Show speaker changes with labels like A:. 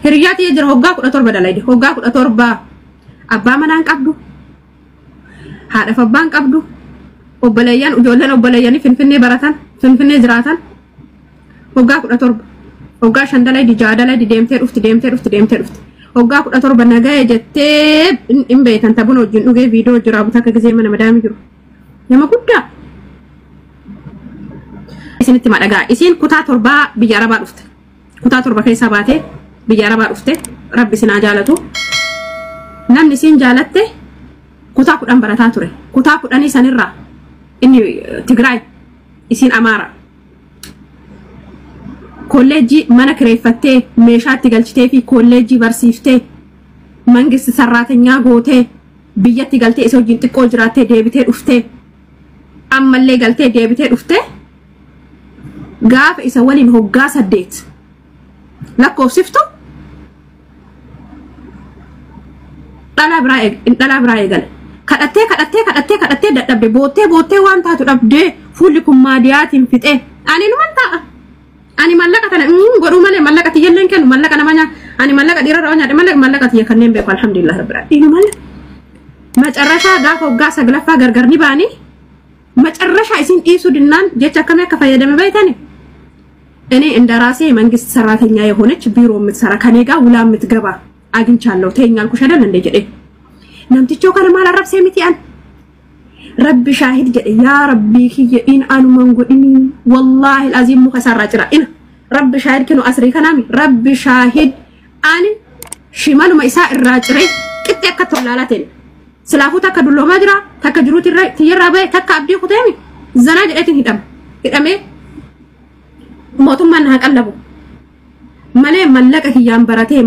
A: Hiriyaa tiyya jira hoggaa 17 dalayde. Hoggaa 17 abbaa manaan qabdu. Haadhaaf abbaan qabdu. Obboleeyyan ijoolleen obboleeyyanii Finfinnee baratan, Finfinnee jiraatan. Hoggaa 17. Hoggaa 5 dalaydi, 6 dalaydi deemtee dhufti, deemtee dhufti, deemtee dhufti. Hoggaa 17 nagaya jettee hin beektan tabuna wajjin dhugee viidiyoo jira buta akka gisee mana madaami jiru. Nama guddaa. Isinitti madhagaa. Isiin kutaa 7 biyya Arabaa dhufte. Kutaa 7 keessaa baatee biyya Arabaa dhufte. Rabbi isin haa jaalatu. Namni isiin jaalatte kutaa 10 barataa ture. Kutaa 10 sanirraa inni Tigraay isiin Amaara. Kolleejjii mana kireeffattee meeshaatti galchitee fi kolleejjii barsiiftee mangisti sarraatenyaa gootee biyyatti galtee isa wajjin xiqqoo jiraattee deebitee dhuftee ammallee galtee deebitee dhuftee gaafa isa waliin hoggaa 8 lakkoofsiftu dhalaa biraa eegale. Kadhattee kadhattee kadhattee kadhattee dadhabde boottee boottee waan taatu dhabdee fuulli kun maadiyaatiin fixee ani numan taa'a. Ani mallaqa kana godhuu malee mallaqa tiyyallee kennu mallaqa nama nyaa ani mallaqa dhiirarraa nyaadhe mallaqa mallaqa tiyya kanneen beeku alhamdulillah rabbil alamin malee. Macarrashaa gaafa hoggaa 9ffaa gargar ni baanii macarrashaa isin dhiisuu dinnaan jecha akkamii akka fayyadame beektani? እኔ እንደራሴ መንግስት ሰራተኛ የሆነች ቢሮ የምትሰራ ከኔ ጋር ውላ የምትገባ አግኝቻለሁ ተይኝ አልኩሽ አይደል እንደ ጀዴ namticho kana maal arrabsee miti an rabbi shaahid jedhe yaa rabbii kiyya in anuman godhini wallahi alazim muka sarraa jira ina rabbi shaahid kinu asrii kanaami rabbi shaahid ani shimaluma isaa irraa ciree qixxee akka tollaalateen silaafuu takka dulloomaa jira takka jiruu tiyyarraa bahe takka abdii kuteemi zanaa jedheetiin hidhama hidhamee mootummaan haa qallabu malee mallaqa kiyyaan baratee.